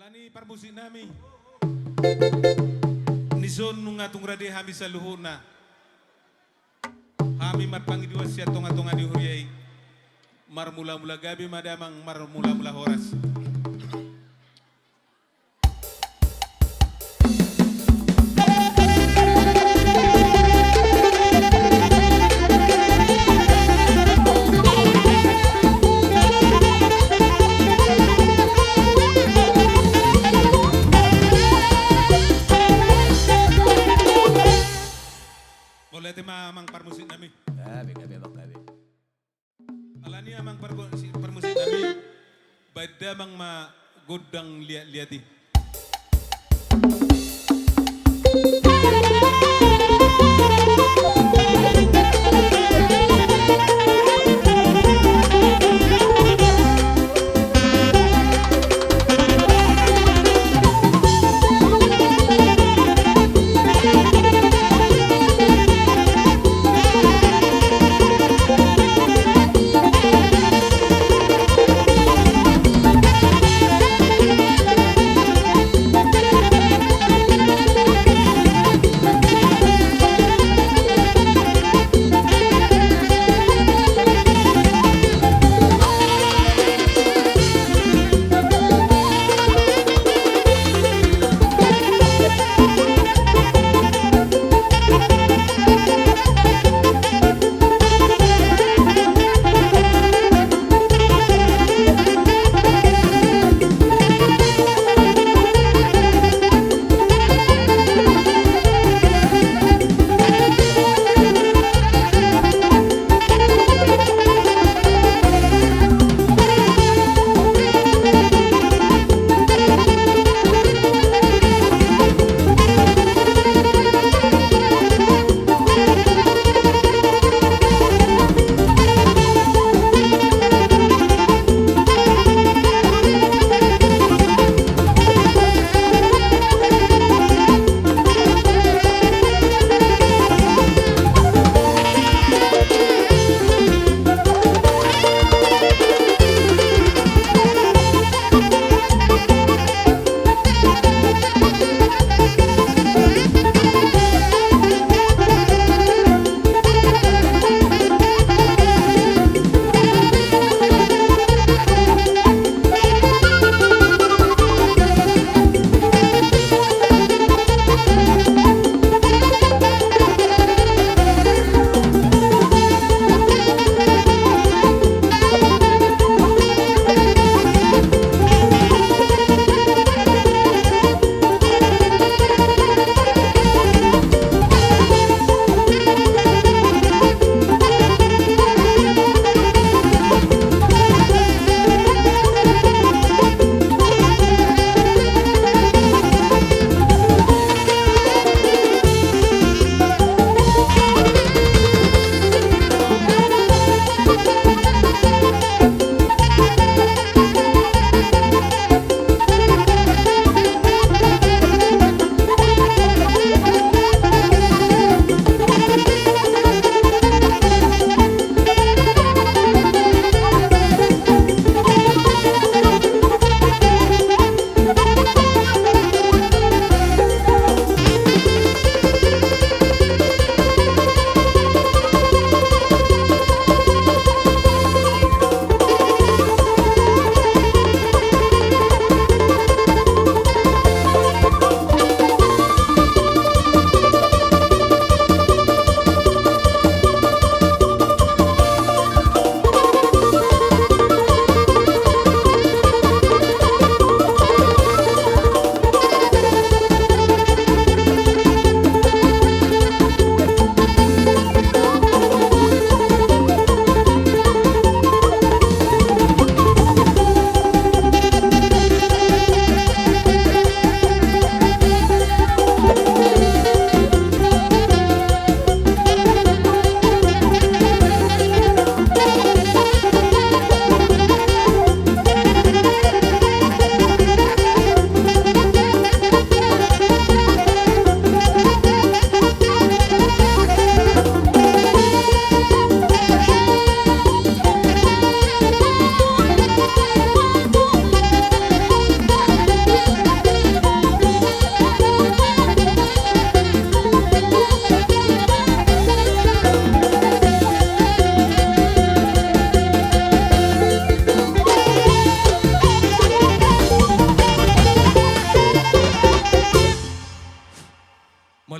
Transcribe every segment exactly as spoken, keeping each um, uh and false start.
Ni parmusik nami. Dison nunga tung rade hami saluhutna. Hami marpangidoan sian tonga-tonga ni huria i. Marmula-mula gabe ma damang, marmula-mula horas. Mauliate ma amang parmusik nami. Gabe, gabe, amang, gabe. Alani amang pargo-, si-, parmusik nami, baen damang ma gondang liat-liat i.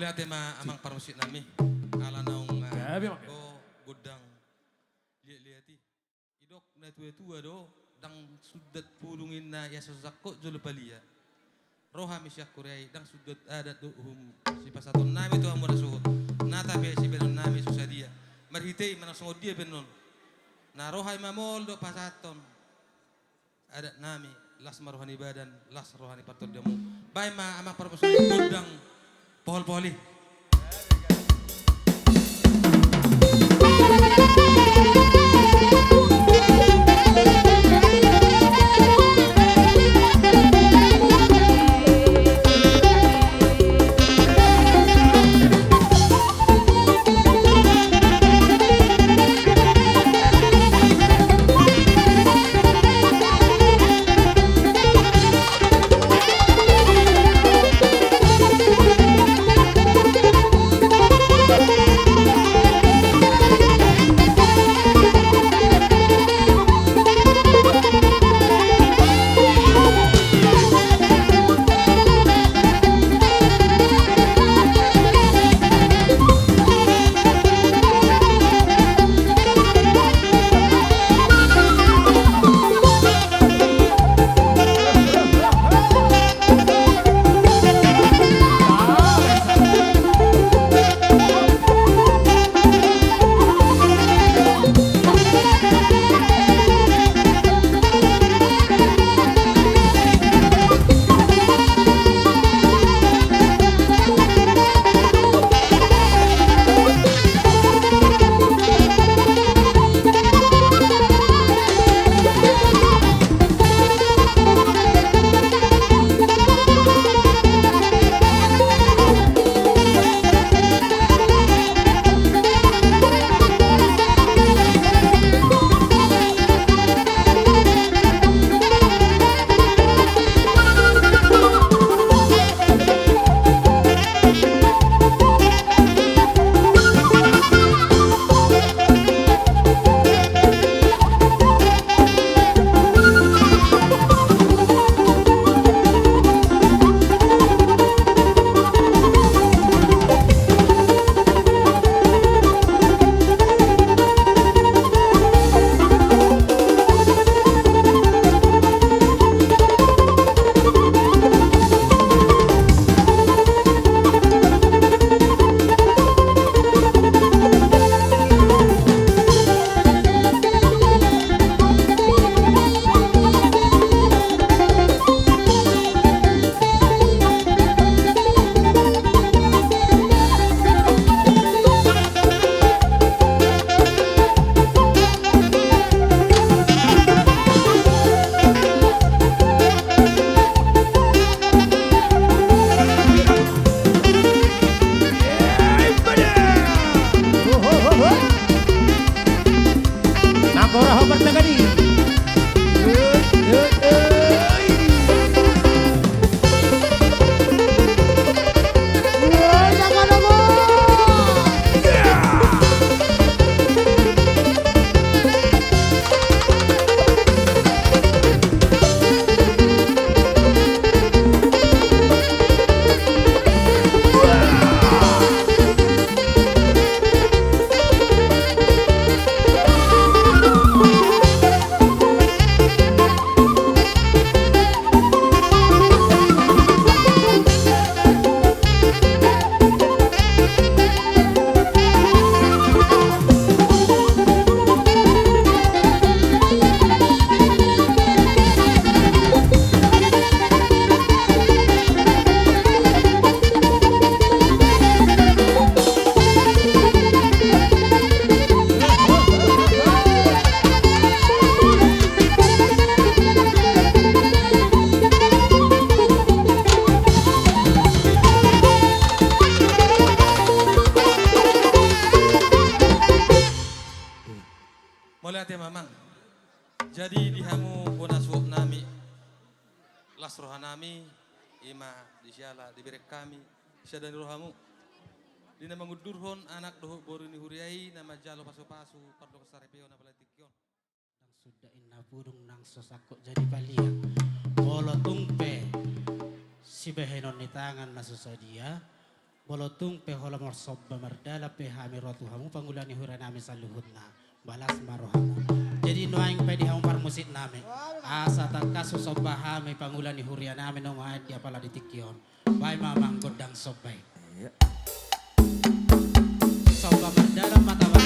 Ate ma amang parmusik nami, ala naung, ah, Gabe, Mang. Go gondang liat-liat i. Didok na tua-tua do, ndang sundat pudung inna ia so sangkot jolo palia. Ro hami sian huria i, ndang sundat adat do uhum sipasahaton nami tu hamu na suhut. Nata pe sibahenon nami so sadia. Marhite i manang songon dia pe annon. Na ro hami mamol do pasahathon adat nami, las ma roha ni badan, las roha ni partondimu. Baen ma amang parmusik gondang pohol-pohol i. Mauliate ma amang. Jadi di hamu bona suhut nami, las roha nami, ima di siala dibereng hami sada ni rohamu. Di na mangundurhon anak dohot boru ni huria i na manjalo pasu-pasu pardongan saripeon apalagi tingki on. Ndang sundat inna pudung nang so sangkot jadi palia. Molo tung pe sibahenon ni tangan na so sadia, Molo tung pe holan marsomba mardalan pe hami ro tu hamu pangula ni huria nami saluhutna, balas ma rohamu. Jadi nuaeng pe di hamu parmusik nami, asa tangkas husomba hami pangula ni huria nami nuaeng di apala di tingki on. Baen ma amang gondang somba i. Iya. Somba mardalan ma tabaen.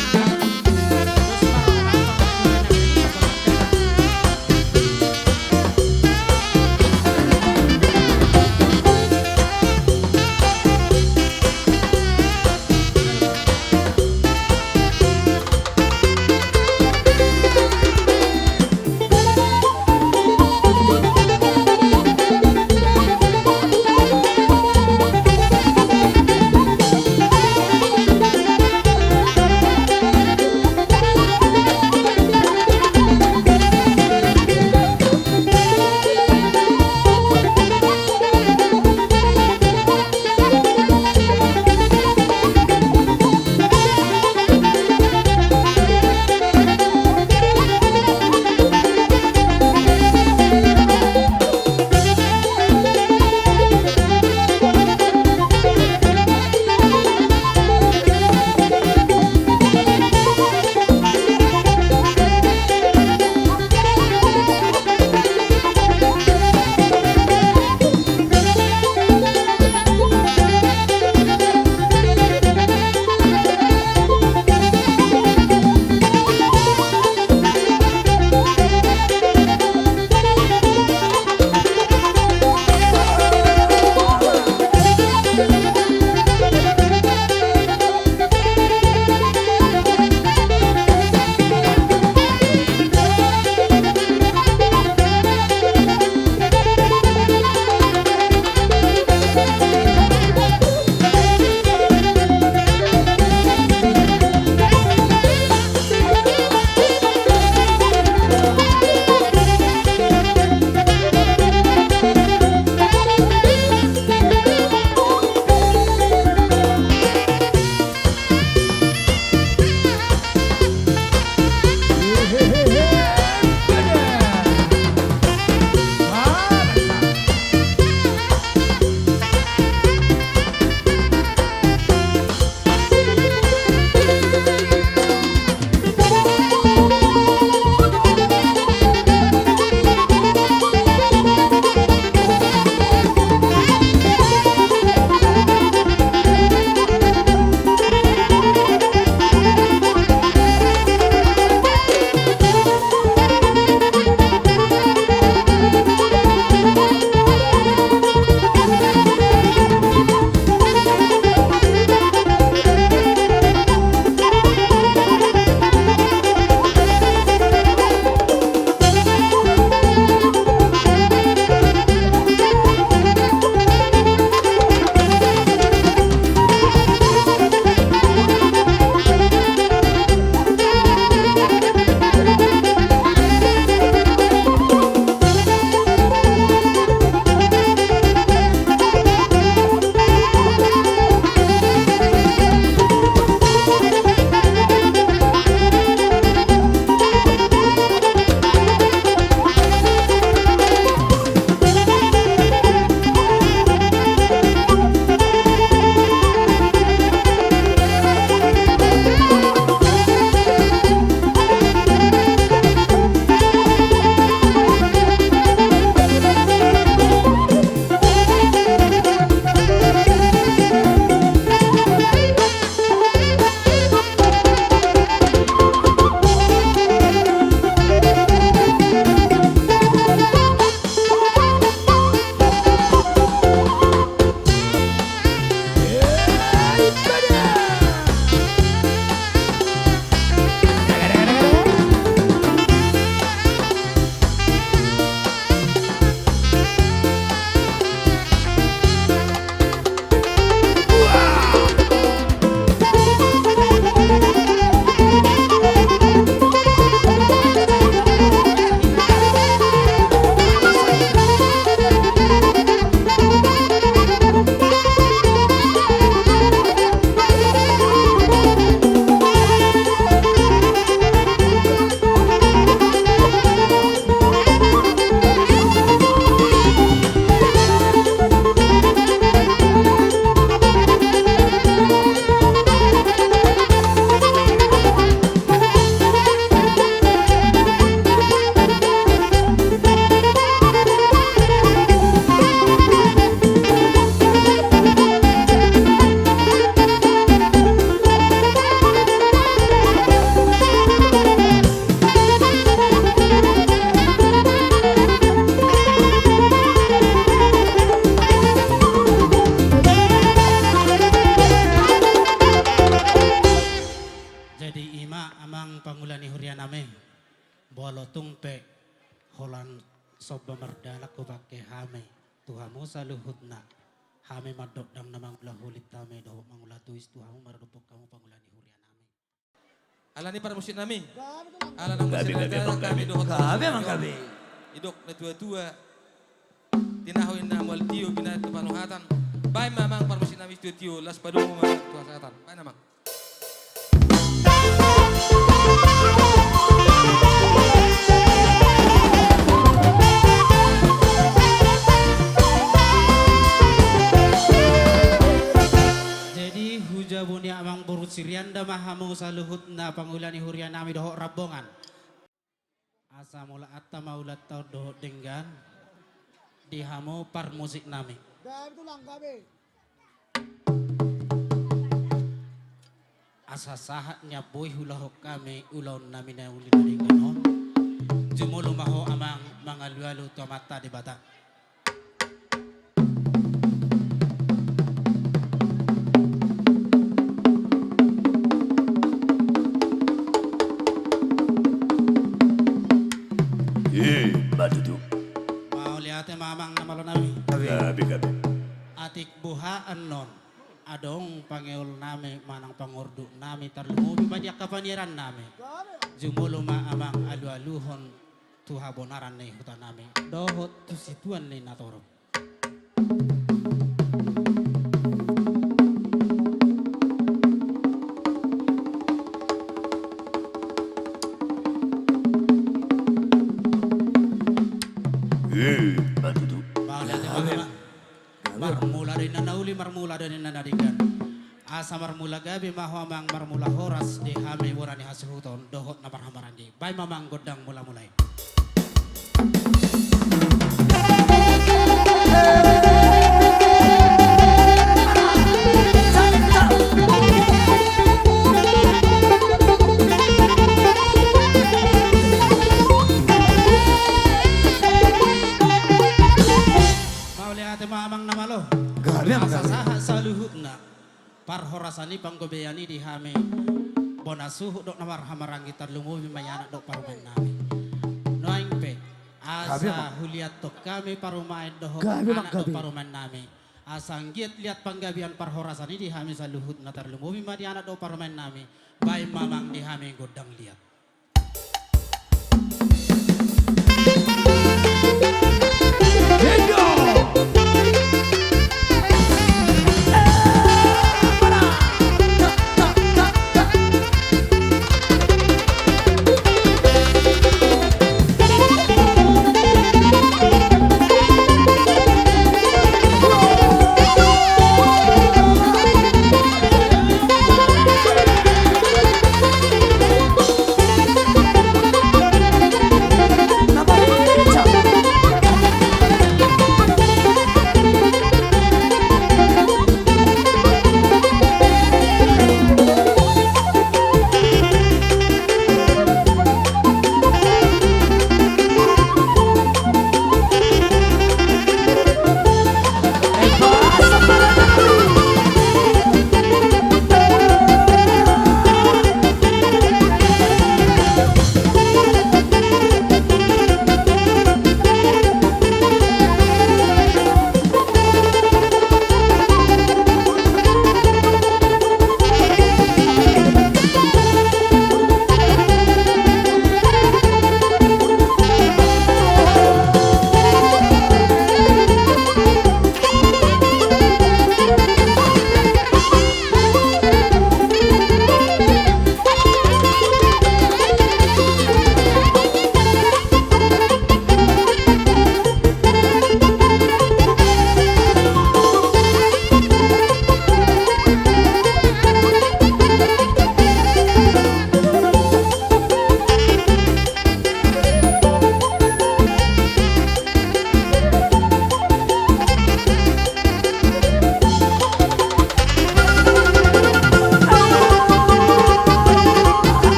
Somba mardalan hupangke hami tu hamu saluhutna. Hami mandok ndang na mangula hulit hami dohot mangula tuis tu hamu maradophon hamu pangula ni huria nami. Alani parmusik nami. Ala nunga siradalan hami dohot. Gabe amang, gabe. Didok na tua-tua, tinahu inna mual tio binahen tu panuhatan. Baen ma amang parmusik nami tio-tio, las padomu ma tu hasahatan. Baen amang. Jadi, hujabu ni amang boru sirianda ma hamu saluhutna pangula ni huria nami dohot rambongan. Asa mulaanta ma ulaanta on dohot denggan di hamu parmusik nami. Asa sahat nian boi huulahon hami ulaon nami na uli na denggan on. Jumolo ma ho amang mangalualu tu Amanta Debata. Eh, ma tutu. Mauliate ma amang na malo nami. Gabe, gabe. Atik boha annon adong pangeol nami manang pangordu nami tarlumobi ma di angka panieran nami. Jumolo ma amang alualuhon tu habonaran ni huta nami dohot tu situan ni natorop. Eh, ma tutu. Mauliate ma amang. Marmula do inna na uli, marmula do inna na denggan. Asa marmula gabe ma ho amang, marmula horas di hami bona ni hasuhuton dohot na marhahamaranggi. Baen ma amang gondang mula-mula i. Mauliate ma amang na malo. Gabe amang, gabe. Asa sahat saluhutna parhorasan i, panggabean i di hami bona suhut dohot na marhahamaranggi, tarlumobi ma i anak dohot parumaen nami. Nuaeng pe asa huliathon hami parumaen dohot anak dohot parumaen nami. Asa anggiat liat panggabean parhorasan i di hami saluhutna, tarlumobi ma di anak dohot parumaen nami. Baen ma amang di hami gondang liat.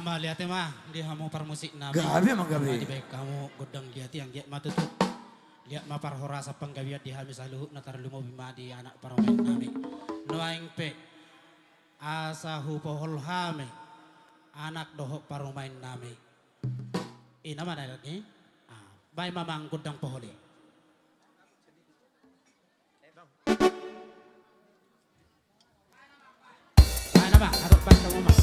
Mauliate ma di hamu parmusik nami. Gabe ma gabe. Dibaen hamu gondang liat i, anggiat ma tutu liat ma parhorasan panggabean di hami saluhutna, tarlumobi ma di anak parumaen nami. Nuaeng pe asa hupohol hami anak dohot parumaen nami. Ina ma na ni. Ah, baen ma amang gondang pohol i. Baen ma, adong baen ma.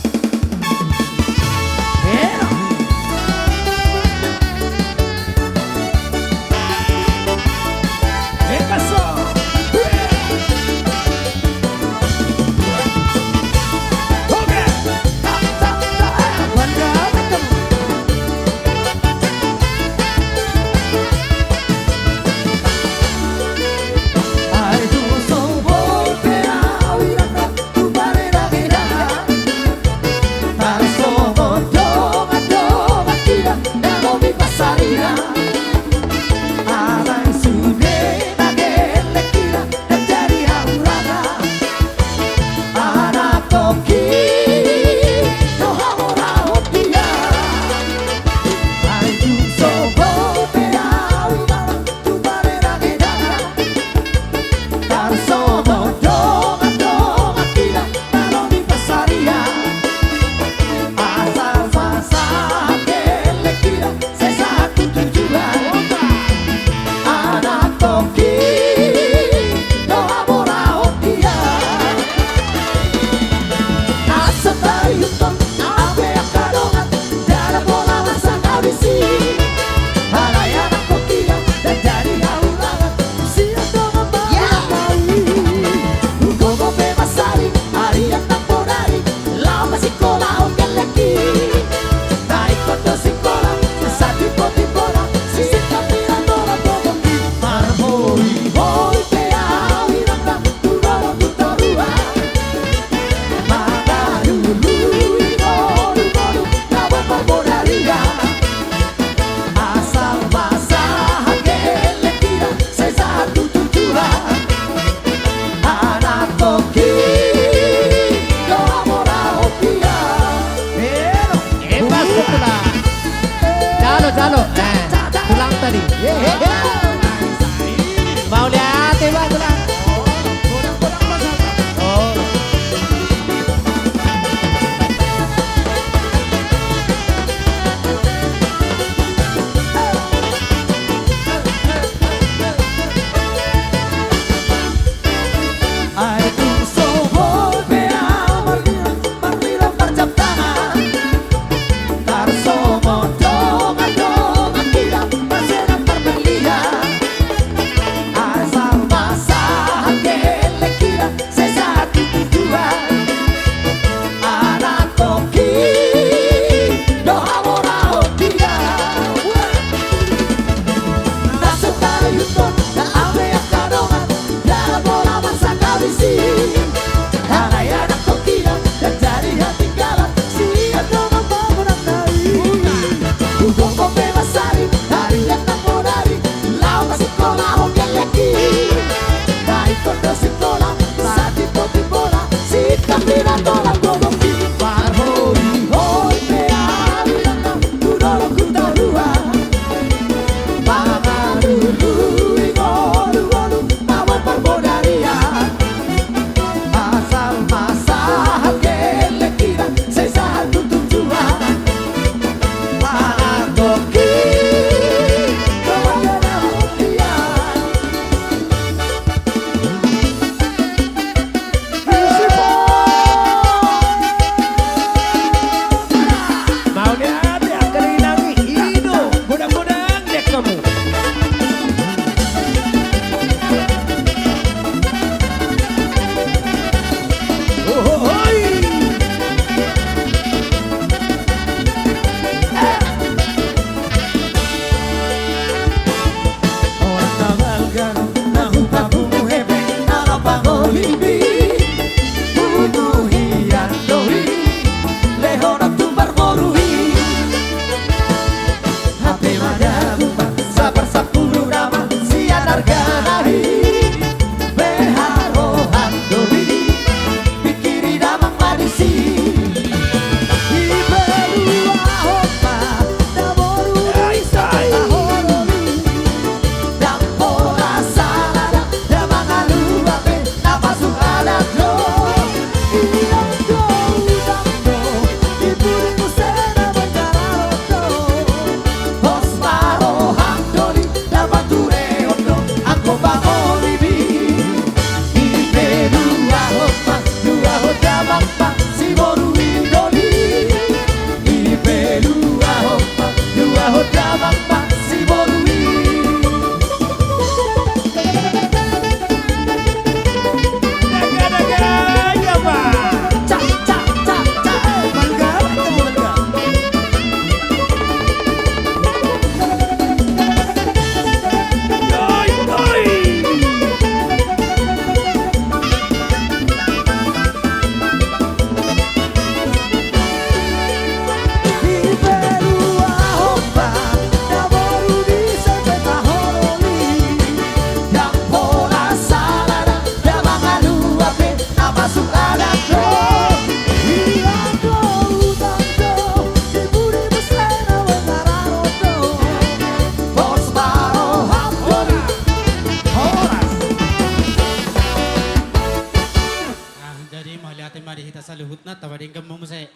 Muse,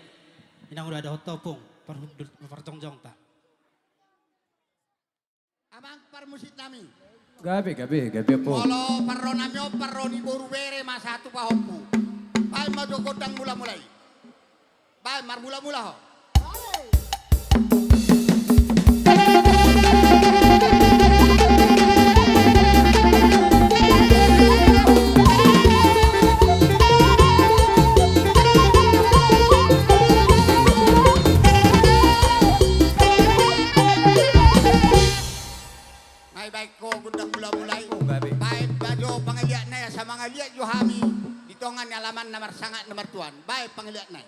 inang uda dohot ompung, parhundul, parjongjongta. Amang parmusik nami. Gabe, gabe, gabe, ompung. Molo parro nami on, parro ni boru bere ma sahatupaonku. Baen ma jo gondang mula-mula i. Baen, marmula-mula ho. Nai baen ho gondang mula-mula i. Oh, gabe. Baen ma jo pangaliat nai, asa mangaliat jo hami di tonga ni alaman na marsangap na martua on. Baen pangaliat nai.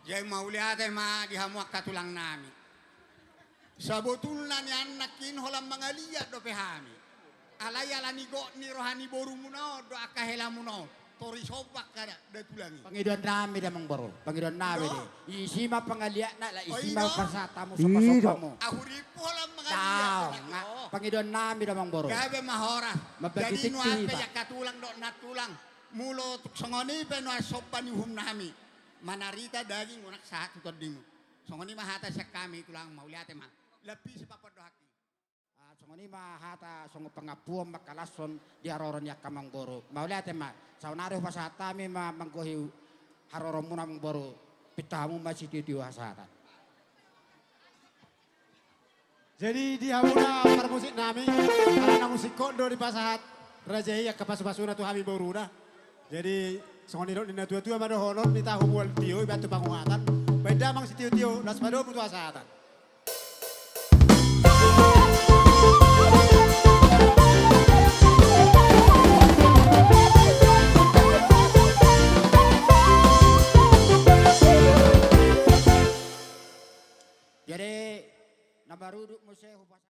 Jadi mauliate ma di hamu angka tulang nami. Sabotulna nian nangkin holan mangaliat dope hami. Alai ala ni gok ni roha ni borumuna on do angka helamuna on. Tor i somba angka da, da tulang i. Pangidoan nami da amangboru. Pangidoan nami do. Isi ma pangaliatna, ala isi ma pasahat hamu somba-sombamu. Ahu rimpu holan mangaliat. Pangidoan nami da amangboru. Gabe ma horas. Jadi nuaeng pe angka tulang dohot nantulang. Molo tung songon i pe nuaeng somba ni uhum nami. Manarita daging unang sahat tu tondimu. Songon i ma hata sian hami tulang, mauliate ma. Lampisi papondohanki. Ah, songon i ma hata songon pangampuon mangkalashon di haroro ni angka amangboru. Mauliate ma. Saonari hupasahat hami ma manggohi haroronmuna amangboru. Pinta hamu ma sitio-tio hasahatan. Jadi di hamuna parmusik nami, ala naung singkop do dipasahat raja i angka pasu-pasuna tu hami boruna. Jadi songon nidok ni natua-tua ma dohonon, ni tahu mual tio ibaen tu panguhatan. Baen damang sitio-tio, las ma domu tu hasahatan.